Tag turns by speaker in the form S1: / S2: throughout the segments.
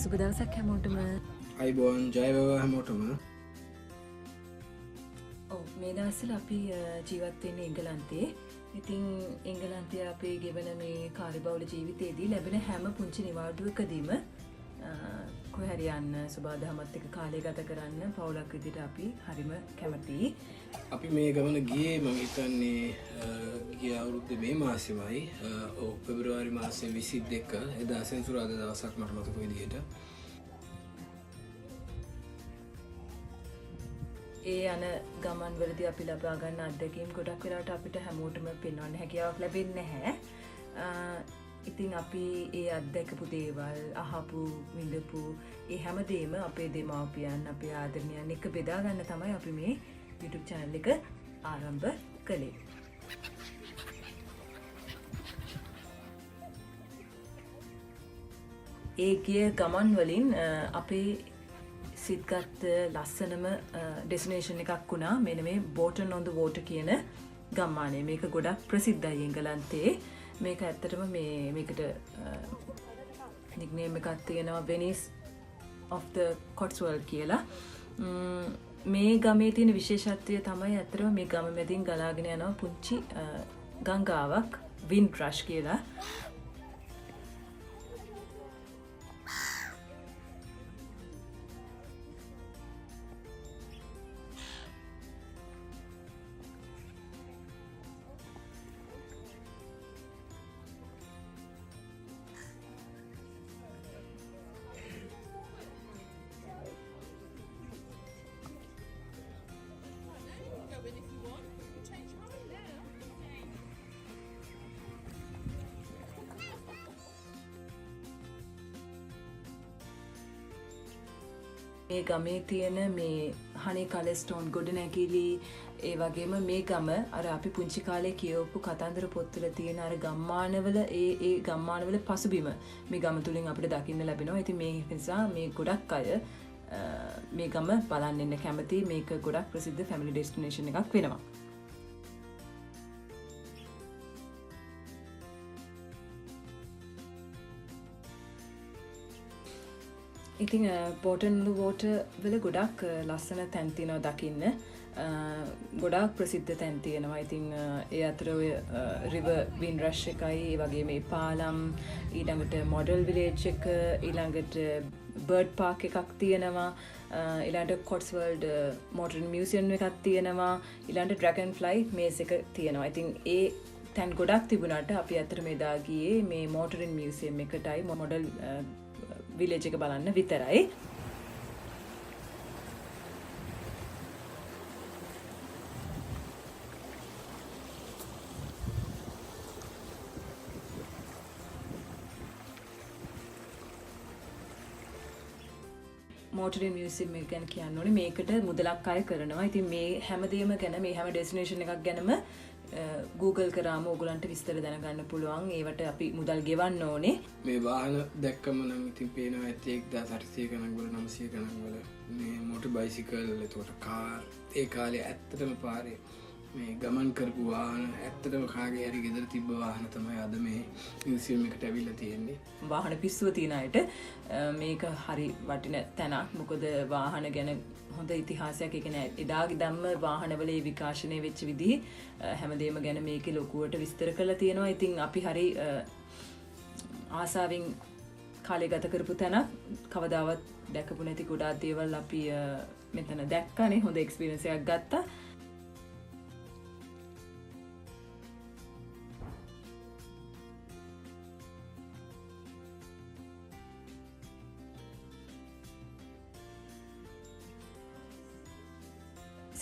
S1: සුබ දවසක් හැමෝටම.
S2: අයිබෝන්, ජය වේවා හැමෝටම.
S1: ඔව්, මේ දවස්වල අපි ජීවත් වෙන්නේ එංගලන්තයේ. ඉතින් එංගලන්තයේ අපේ ගෙවන මේ කාර්යබහුල ජීවිතයේදී ලැබෙන හැම පුංචි නිවාඩුවකදීම කොහේ හරි යන්න, සුබාදහමත් එක්ක කාලය ගත කරන්න පවුලක් විදිහට අපි හරිම කැමතියි.
S2: අපි මේ ගමන ගියේ මං හිතන්නේ ගිය අවුරුද්දේ මේ මාසෙමයි. ඔව්, පෙබරවාරි මාසේ 22 එදා සෙනසුරාදා දවසක් මට මතක විදිහට.
S1: ඒ යන ගමන් වලදී අපි ලබා ගන්න අත්දැකීම් ගොඩක් වෙලාවට අපිට හැමෝටම පෙන්වන්න හැකියාවක් ලැබෙන්නේ නැහැ. ඉතින් අපි ඒ අත්දැකපු දේවල්, අහපු, විඳපු ඒ හැමදේම අපේ දෙමාපියන්, අපේ ආදරණීයන් එක්ක බෙදා ගන්න තමයි අපි මේ YouTube channel එක ආරම්භ කළේ. ඒ ගිය ගමන් වලින් අපේ සිත්ගත් ලස්සනම ඩෙස්ටිනේෂන් එකක් වුණා මෙන්න මේ Bourton on the Water කියන ගම්මානය. මේක ගොඩක් ප්‍රසිද්ධයි එංගලන්තයේ. මේක ඇත්තටම මේකට නික්නේම් එකක් තියෙනවා Venice of the Cotswold කියලා. මේ ගමේ තියෙන විශේෂත්වය තමයි ඇත්තටම මේ ගම මැදින් ගලාගෙන යනවා පුංචි ගංගාවක් Windrush කියලා. මේ ගමේ තියෙන මේ හනි කලර් ස්ටෝන් ගොඩනැගිලි, ඒ වගේම මේ ගම අර අපි පුංචි කාලේ කියවපු කතන්දර පොත්වල තියෙන අර ගම්මානවල ඒ ගම්මානවල පසුබිම මේ ගම තුලින් අපිට දකින්න ලැබෙනවා. ඉතින් මේ නිසා මේ ගොඩක් අය මේ ගම බලන්න එන්න කැමති. මේක ගොඩක් ප්‍රසිද්ධ ෆැමිලි ඩෙස්ටිනේෂන් එකක් වෙනවා. ඉතින් Bourton on the Water වල ගොඩක් ලස්සන තැන් තියෙනවා දකින්න. ගොඩාක් ප්‍රසිද්ධ තැන් තියෙනවා. ඉතින් ඒ අතර ඔය රිවර් වින්රෂ් එකයි, ඒ වගේම මේ පාලම්, ඊළඟට මොඩල් විලේජ් එක, ඊළඟට බර්ඩ් පාක් එකක් තියෙනවා, ඊළඟට කොට්ස්වර්ල්ඩ් මොඩර්න් මියුසියම් එකක් තියෙනවා, ඊළඟට ඩ්‍රැගන් ෆ්ලයි මේස් එක තියෙනවා. ඉතින් ඒ තැන් ගොඩක් තිබුණාට අපි ඇත්තටම එදා ගියේ මේ මොඩර්න් මියුසියම් එකටයි මොඩල් විලේජ් එක බලන්න විතරයි. මෝටරින් මියුසියම් එක ගැන කියන්න ඕනේ. මේකට මුදලක් අය කරනවා. ඉතින් මේ හැමදේම ගැන, මේ හැම ඩෙස්ටිනේෂන් එකක් ගැනම Google කරාම ඕගොල්ලන්ට විස්තර දැනගන්න පුළුවන්. ඒවට අපි මුදල් ගෙවන්න ඕනේ.
S2: මේ වාහන දැක්කම නම් ඉතින් පේනවා ඇති 1800 ගණන් වල, 900 ගණන් වල මේ මෝටර් බයිසිකල්, එතකොට කාර්. ඒ කාලේ ඇත්තටම පාරේ මේ ගමන් කරපු වාහන, ඇත්තටම කාගේ හරි ගෙදර තිබ්බ වාහන තමයි අද මේ මියුසියම් එකට ඇවිල්ලා තියෙන්නේ.
S1: වාහන පිස්සුව තියෙන අයට මේක හරි වටින තැනක්. මොකද වාහන ගැන හොඳ ඉතිහාසයක්, ඒ කියන්නේ එදා ඉඳන්ම වාහනවල ඒ විකාශනය වෙච්ච විදිහ හැමදේම ගැන මේකේ ලොකුවට විස්තර කරලා තියෙනවා. ඉතින් අපි හරි ආසාවෙන් කාලය ගත කරපු තැනක්. කවදාවත් දැකපු නැති ගොඩාක් දේවල් අපි මෙතන දැක්කනේ. හොඳ එක්ස්පීරියන්ස් එකක් ගත්තා.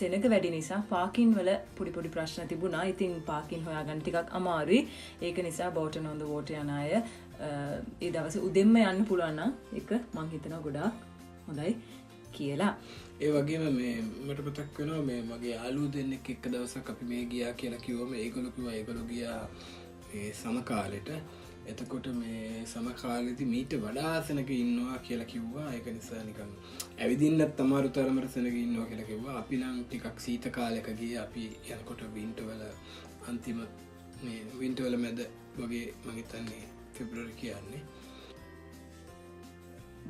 S1: සෙනග වැඩි නිසා පාකින් වල පොඩි පොඩි ප්‍රශ්න තිබුණා. ඉතින් පාකින් හොයාගන්න ටිකක් අමාරුයි. ඒක නිසා Bourton on the Water යන අය ඒ දවසේ උදෙන්ම යන්න පුළුවන් නම් ඒක මං හිතනවා ගොඩාක් හොඳයි කියලා.
S2: ඒ වගේම මේ මට මතක් වෙනවා මේ මගේ යාළුවෝ දෙන්නෙක් එක්ක දවසක් අපි මේ ගියා කියලා කිව්වම ඒගොල්ලෝ කිව්වා ඒගොල්ලෝ ගියා මේ සම කාලෙට. එතකොට මේ සම කාලෙදි මීට වඩා සෙනග ඉන්නවා කියලා කිව්වා. ඒක නිසා නිකන් ඇවිදින්නත් අමාරු තරමට සෙනග ඉන්නවා කියලා කිව්වා. අපි නම් ටිකක් සීත කාලෙක ගියේ. අපි යනකොට වින්ටර් වල අන්තිම මේ වින්ටර් වල මැද වගේ මං හිතන්නේ පෙබරවාරි කියන්නේ.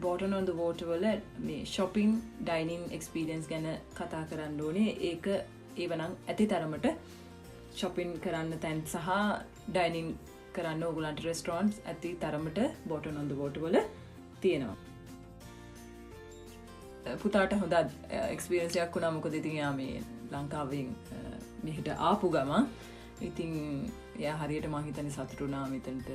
S1: බෝටන් ඔන් the water වල මේ shopping dining experience ගැන කතා කරන්න ඕනේ. ඒක ඒවනම් ඇති තරමට shopping කරන්න තැන් සහ ඩයිනින් කරන්න ඕගොල්ලන්ට රෙස්ටොරන්ට්ස් ඇති තරමට බෝටන් ඔන් the water වල තියෙනවා. පුතාට හොඳ එක්ස්පීරියන්ස් එකක් වුණා. මොකද ඉතින් එයා මේ ලංකාවෙන් මෙහෙට ආපු ගමන් ඉතින් එයා හරියට මං හිතන්නේ සතුටු වුණා මෙතනට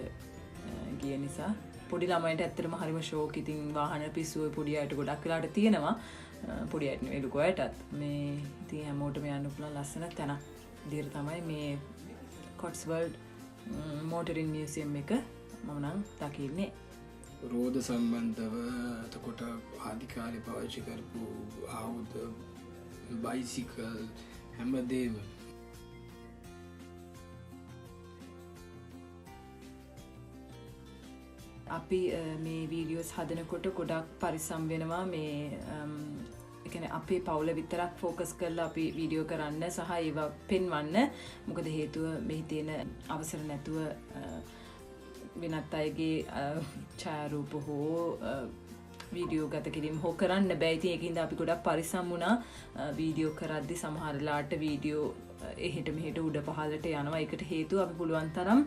S1: ගිය නිසා. පොඩි ළමයින්ට ඇත්තටම හරිම ෂෝක්. ඉතින් වාහන පිස්සුව පොඩි අයට ගොඩක් වෙලාට තියෙනවා. පොඩි අයට නෙවෙයි ලොකු අයටත්. මේ ඉතින් හැමෝටම යන්න පුළුවන් ලස්සන තැනක් විදිහට තමයි මේ කොට්ස්වෝල්ඩ් මෝටරින් මියුසියම් එක මම නම් දකින්නේ.
S2: රෝද සම්බන්ධව එතකොට ආදි කාලේ පාවිච්චි කරපු ආයුධ, බයිසිකල් හැමදේම.
S1: අපි මේ වීඩියෝස් හදනකොට ගොඩක් පරිස්සම් වෙනවා මේ ඒ කියන්නේ අපේ පවුල විතරක් ෆෝකස් කරලා අපි වීඩියෝ කරන්න සහ ඒවා පෙන්වන්න. මොකද හේතුව මෙහි තියෙන අවසර නැතුව වෙනත් අයගේ ඡායාරූප හෝ වීඩියෝ ගත කිරීම හෝ කරන්න බෑ. ඉතින් ඒකින්ද අපි ගොඩක් පරිස්සම් වුණා. වීඩියෝ කරද්දි සමහර වෙලාවට වීඩියෝ එහෙට මෙහෙට උඩ පහළට යනවා. ඒකට හේතුව අපි පුළුවන් තරම්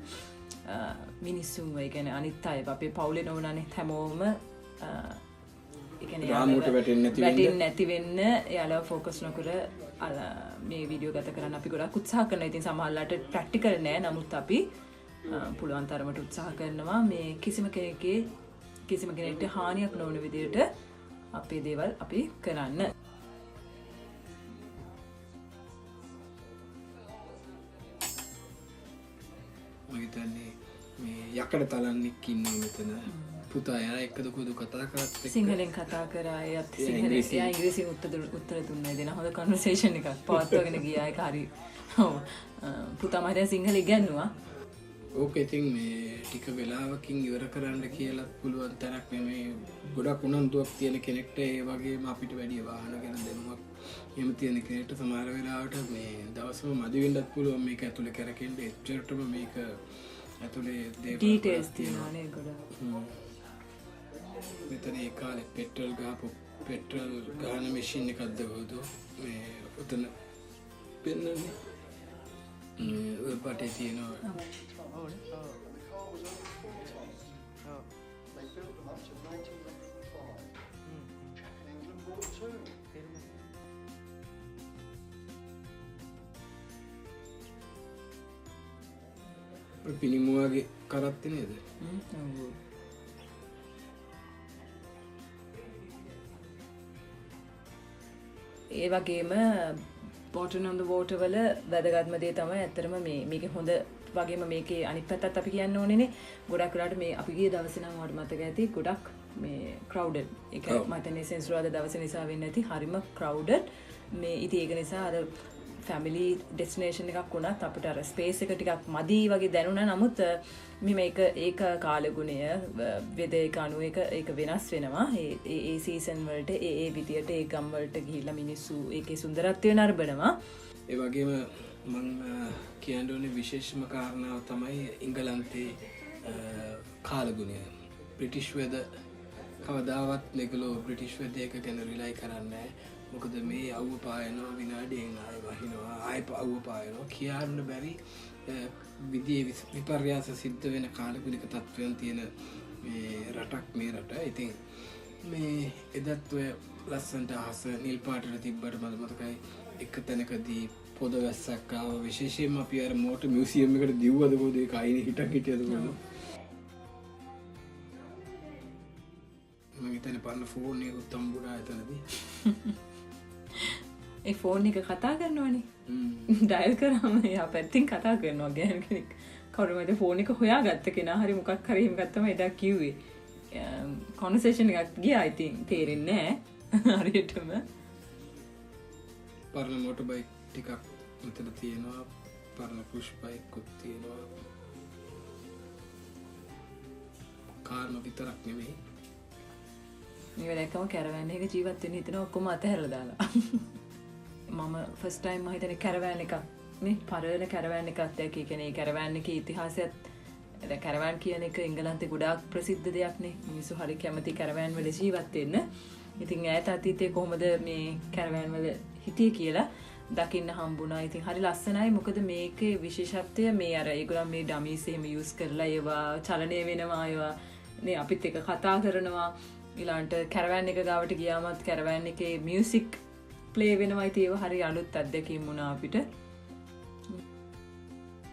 S1: මිනිස්සුන්ව, ඒ කියන්නේ අනිත් අය අපේ පවුලේ නොවන අනිත් හැමෝම, ඒ කියන්නේ
S2: රාමුවට වැටෙන්නේ නැති වෙන්න.
S1: වැටෙන්නේ නැති වෙන්න එයාලව ෆෝකස් නොකර මේ වීඩියෝ ගත කරන්න අපි ගොඩක් උත්සාහ කරනවා. ඉතින් සමහරලාට ප්‍රැක්ටිකල් නෑ. නමුත් අපි පුළුවන් තරමට උත්සාහ කරනවා මේ කිසිම කෙනෙක්ට හානියක් නොවන විදිහට අපේ දේවල් අපි කරන්න.
S2: මම හිතන්නේ මේ යකඩ තලන්නෙක් ඉන්නවා මෙතන. පුතා එයා එක්කද කොහොමද කතා කරත් එක්ක?
S1: සිංහලෙන් කතා කරා. එයාත්
S2: එයා
S1: සිංහලෙන්,
S2: ඉංග්‍රීසියෙන්.
S1: එයා ඉංග්‍රීසියෙන් උත්තර දුන්නා. ඉතින් හොඳ කන්වර්සේෂන් එකක් පවත්වාගෙන ගියා. ඒක හරි. ඔව්. පුතා මම හිතන්නේ සිංහල ඉගෙනුවා.
S2: ඕක ඉතින් මේ ටික වෙලාවකින් ඉවර කරන්න කියලා පුළුවන් තරක් නෙමෙයි. ගොඩක් උනන්දුවක් තියෙන කෙනෙක්ට ඒ වගේම අපිට වැඩි වාහන ගැන දැනුමක් එහෙම තියෙන කෙනෙක්ට සමහර වෙලාවට මේ දවසම මදි වෙන්නත් පුළුවන් මේක ඇතුලේ කරකෙන්න. එච්චරටම මේක ඇතුලේ දේවල්
S1: ඩීටේල්ස්
S2: ගොඩක්
S1: තියෙනවා නේ ගොඩක්.
S2: මෙතන ඒ කාලේ පෙට්‍රල් ගහපු පෙට්‍රල් ගහන මැෂින් එකක්ද කොහොද මේ ඔතන පෙන්නන්නේ. මේ ඔය පටේ තියෙනවා. ඔය පිනිමුවාගේ කරත්තේ නේද?
S1: ඔව්. ඒ වගේම බෝටන් ඔන් the water වල වැදගත්ම දේ තමයි ඇත්තටම මේකේ හොඳ වගේම මේකේ අනිත් පැත්තත් අපි කියන්න ඕනේනේ. ගොඩක් වෙලාවට මේ අපි ගිය දවසේ නම් ඔයාලට මතක ඇති ගොඩක් මේ ක්‍රවුඩඩ්. ඒ කියන්නේ මම හිතන්නේ සෙන්සුරාදා දවස නිසා වෙන්නේ නැති හරිම ක්‍රවුඩඩ්. මේ ඉතින් ඒක නිසා අර ෆැමිලි ඩෙස්ටිනේෂන් එකක් වුණත් අපිට අර ස්පේස් එක ටිකක් මදි වගේ දැනුණා. නමුත් මෙහෙම ඒක කාලගුණය, වෙද එක අනුව ඒක වෙනස් වෙනවා. ඒ සීසන් වලට, ඒ විදියට ඒ ගම් වලට ගිහිල්ලා මිනිස්සු ඒකේ සුන්දරත්වය නරඹනවා.
S2: ඒ වගේම මං කියන්න ඕනේ විශේෂම කාරණාව තමයි එංගලන්තේ කාලගුණය. බ්‍රිටිෂ් වෙද කවදාවත් මේගොල්ලෝ බ්‍රිටිෂ් වෙද එක ගැන රිලයි කරන්නේ නැහැ. මොකද මේ අවුව පායනවා, විනාඩියෙන් ආයෙ වහිනවා, ආයෙ අවුව පායනවා කියන්න බැරි විදිහේ විපර්යාස සිද්ධ වෙන කාලගුණික තත්ත්වයන් තියෙන මේ රටක් මේ රට. ඉතින් මේ එදත් ඔය ලස්සනට අහස නිල් පාටට තිබ්බට මට මතකයි එක තැනකදී පොද වැස්සක් ආවා. විශේෂයෙන්ම අපි අර මෝටර් මියුසියම් එකට දිව්වද කොහොමද ඒක අයිනේ හිටන් හිටියද කොහොමද? මං හිතන්නේ පරණ ෆෝන් එකකුත් හම්බුණා එතනදී.
S1: ඒ ෆෝන් එක කතා කරනවනේ. ඩයල් කරාම එයා පැත්තෙන් කතා කරනවා ගෑනු කෙනෙක්. කවුරු හරි ෆෝන් එක හොයාගත්ත කෙනා හරි මොකක් හරි එහෙම එකක් තමයි එදා කිව්වේ. කොන්වර්සේෂන් එකක් ගියා. ඉතින් තේරෙන්නේ නෑ හරියටම.
S2: පරණ මෝටර් බයික් ටිකක් මෙතන තියෙනවා. පරණ පුෂ් බයික්කුත් තියෙනවා. කාර්ම විතරක් නෙමෙයි.
S1: මේ වෙලාවකම කැරවෑන් එක ජීවත් වෙන්න හිතෙනවා ඔක්කොම අතහැරලා දාලා. මම ෆස්ට් ටයිම් මම හිතන්නේ කැරවෑන් එකක් නේ, පරණ කැරවෑන් එකක් දැක්කේ. ඒ කියන්නේ ඒ කැරවෑන් එකේ ඉතිහාසයත් දැන් කැරවෑන් කියන එක එංගලන්තේ ගොඩාක් ප්‍රසිද්ධ දෙයක් නේ. මිනිස්සු හරි කැමති කැරවෑන් වල ජීවත් වෙන්න. ඉතින් ඈත අතීතයේ කොහොමද මේ කැරවෑන් වල හිටියේ කියලා දකින්න හම්බුණා. ඉතින් හරි ලස්සනයි. මොකද මේකේ විශේෂත්වය මේ අර ඒගොල්ලන් මේ ඩමීස් එහෙම යූස් කරලා ඒවා චලනය වෙනවා, ඒවා නේ අපිත් එක්ක කතා කරනවා. ඊළඟට කැරවෑන් එක ගාවට ගියාමත් කැරවෑන් එකේ මියුසික් ප්ලේ වෙනවා. ඉතින් ඒවා හරි අලුත් අත්දැකීම් වුණා අපිට.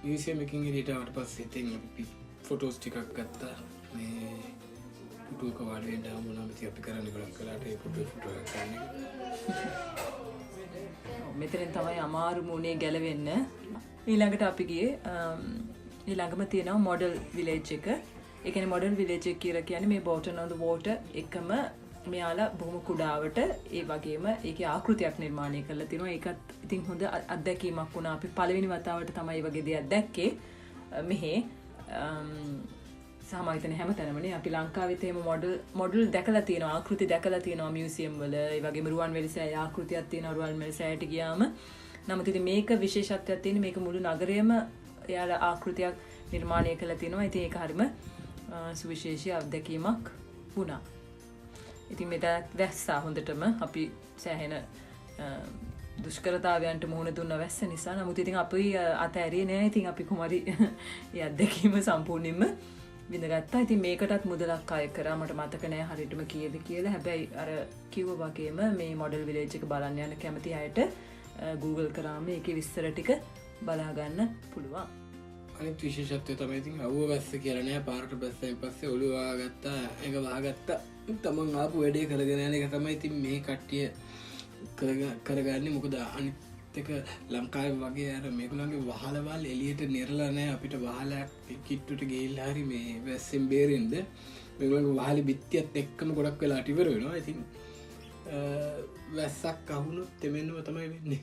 S2: මියුසියම් එකකින් එළියට ආවට පස්සේ ඉතින් අපි ෆොටෝස් ටිකක් ගත්තා. මේ පුටුවක වාඩි වෙන්න හම්බුණාම ඉතින් අපි කරන්නේ ගොඩක් වෙලාට ඒ පුටුවේ ෆොටෝ එකක් ගන්න එක.
S1: මෙතනින් තමයි අමාරුම උනේ ගැලවෙන්න. ඊළඟට අපි ගියේ ඊළඟම තියෙනවා මොඩල් විලේජ් එක. ඒ කියන්නේ මොඩල් විලේජ් එක කියලා කියන්නේ මේ බෝටන් ඔන් ද වෝටර් එකම මෙයාලා බොහොම කුඩාවට ඒ වගේම ඒකේ ආකෘතියක් නිර්මාණය කරලා තිනවා. ඒකත් ඉතින් හොඳ අත්දැකීමක් වුණා. අපි පළවෙනි වතාවට තමයි මේ වගේ දෙයක් දැක්කේ මෙහෙ. සහ මම හිතන්නේ හැමතැනමනේ අපි ලංකාවෙත් එහෙම මොඩල් දැකලා තියෙනවා, ආකෘති දැකලා තියෙනවා මියුසියම් වල. ඒ වගේම රුවන්වැලි සෑය ආකෘතියක් තියෙනවා රුවන්වැලි සෑයට ගියාම. නමුත් ඉතින් මේක විශේෂත්වයක් තියෙන්නේ මේක මුළු නගරයම එයාලා ආකෘතියක් නිර්මාණය කරලා තියෙනවා. ඉතින් ඒක හරිම සුවිශේෂී අත්දැකීමක් වුණා. ඉතින් මෙතන වැස්සා හොඳටම අපි සෑහෙන දුෂ්කරතාවයන්ට මුහුණ දුන්න වැස්ස නිසා. නමුත් ඉතින් අපි අතෑරියේ නෑ. ඉතින් අපි කොහොම හරි ඒ අත්දැකීම සම්පූර්ණයෙන්ම විඳගත්තා. ඉතින් මේකටත් මුදලක් අය කරා. මට මතක නෑ හරියටම කීයද කියලා. හැබැයි අර කිව්වා වගේම මේ මොඩල් විලේජ් එක බලන්න යන කැමති අයට Google කරාම ඒකේ විස්තර ටික බලා ගන්න පුළුවන්.
S2: අනිත් විශේෂත්වය තමයි ඉතින් අවුව වැස්ස කියලා නෑ. පාරට බැස්සයින් පස්සේ ඔළුව වහගත්තා, ඇඟ වහගත්තා, තමන් ආපු වැඩේ කරගෙන යන එක තමයි ඉතින් මේ කට්ටිය කරගන්නේ. මොකද අනිත් එක ලංකාවේ වගේ අර මේගොල්ලන්ගේ වහලවල් එළියට නෙරලා නෑ. අපිට වහලයක් කිට්ටුට ගිහිල්ලා හරි මේ වැස්සෙන් බේරෙන්න මේගොල්ලන්ගේ වහලේ බිත්තියත් එක්කම ගොඩක් වෙලාට ඉවර වෙනවා. ඉතින් වැස්සක් අහුනොත් තෙමෙන්නම තමයි වෙන්නේ.